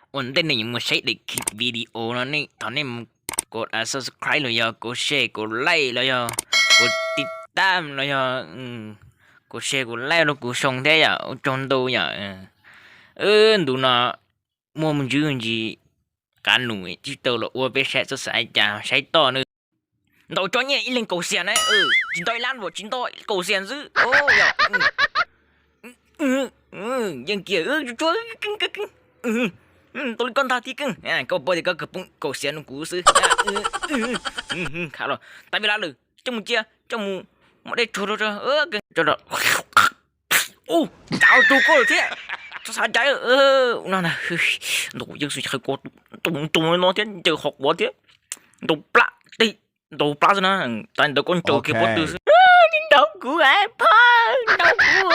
Ua ntej nej yuav mus saib daim video no, nej thov nej mus kov subscribe los yog kov share kov like los yog kov tiv tam los yog kov share kov like rau kuv xyoo thiab yom, ua tsaug ntau yom. Ntu no muaj mus ntswb ntsis qab num tsis tau los ua peb saib txhob xav cas saib toj na. Ntaus tso nyiaj ib leeg kaum xias na, tsis nto ib lab, tsis nto kaum xias xwb. Yeej kiag tsuag, tau li koj ntag tib keej, koj paub tias koj kawg poob kaum xias nrog kuv xwb. Khav los tawm vij lab lawm, coj mus cia, coj mus muab dej tsuag rau. Ua cas tug koj lawm thiab? Txhob xav cai. No na, ntaus yeej xwm qhawv ko, ntaus no thiab ncaws qhov quav thiab, ntaus plab, ntaus plab xwb na. Tas ntawd koj ntsaws kiag pob tw xwb. Ntaus kuv, ntaus kuv,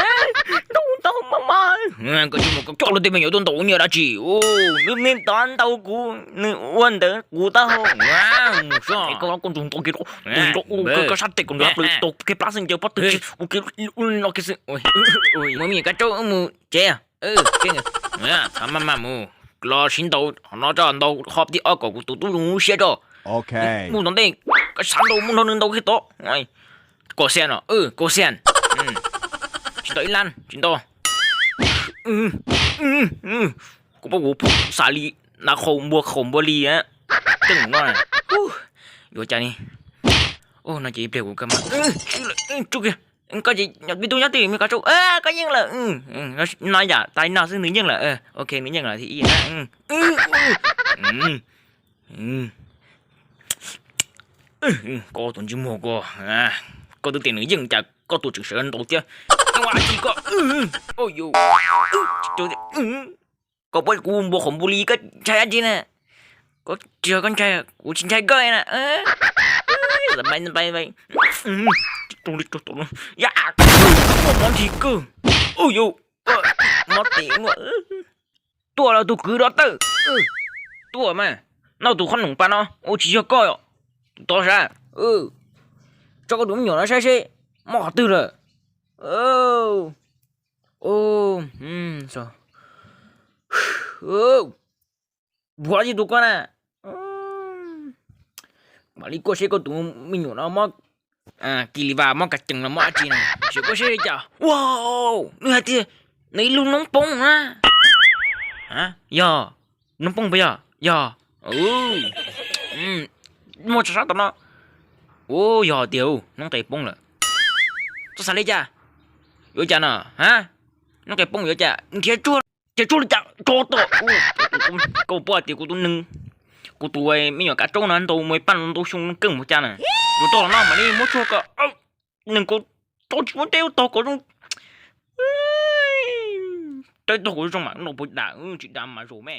ntaus tau maj maj. Koj tsis mus koj coj luag tej me nyuam tuaj ntaus nyiaj dab tsi? Nws me tod ntaus kuv, nws ua ntawd kuv taub hau. Mus koj ntsaws ntaus kiag, koj sab tes kom nws hab plaws tau kiag plab xwb ncaws pob tw kiag, ua kiag no kiag xwb. Muaj me nyuam kab tsaub mus tsev. Txhob maj maj mus, los sib ntaus no tso, ntaus qhov thib ob kom kuv tus tub zoo lub siab tso. Mus tom ntej, koj xav ntaus mus nrog nws ntaus kiag tod. Kaum xias no, kaum xias. Tsis nto ib lab, tsis nto. Kuv paub kuv xav li nav qhaum npua qhaum npua li. Tej no yuav cas ni. No ces ib pliag kuv kawg mas. Tsuj kiag, koj ces peb tug nyob twj me kab tsaub, koj yeej lawm. No yam tas li no xwb nws yeej lawm. Ok, nws yeej lawm thiab ib. Koj tus ntsej muag ko, koj twb tias nws yeej cas koj tuaj tseem sawv ntaus thiab. Koj, koj paub kuv npua qhaum npua li koj ntshai dab tsi na? Koj tsis yog koj ntshai, kuv tsis ntshai koj na. Yam, muaj mob nthi kawg. Mob tes luaj. Tuaj los tus kwv dov tawj. Tuaj mas, noj tus qhob noom pas no ua tsis yog koj, tus tod sav. Tso koj tus me nyuam no saib seb mob qhov twg lawm. Vuav tsis tus koj na. Mam li kuaj seb koj tus me nyuam no mob kis li vas mob kas cees los mob dab tsi na. Sim kuaj seb li cas. Ua, nws hais tias nws ib lub noob poob na. Yog noob poob puas yog? Yog. Muaj tsa sab tom no. Ua, yog tiag, noob qes poob lawm. Txhob xav li cas. Yuav cas no? Ha, noob qes poob yuav cas? Nrhiav tsuag, nrhiav tsuag li cas tso tom. Koj paub tias kuv tus neeg, kuv tus me nyuam kav tsaub no ntaus Muay Paj ntau xyoo keej mus cas na. Yuav tau los no mam li muab tsuag kom neeg ko tau tsis muab deb tog kom zoo. Deb tog kom zoo mam ntaus puas dam, tsis dam mas zaum me.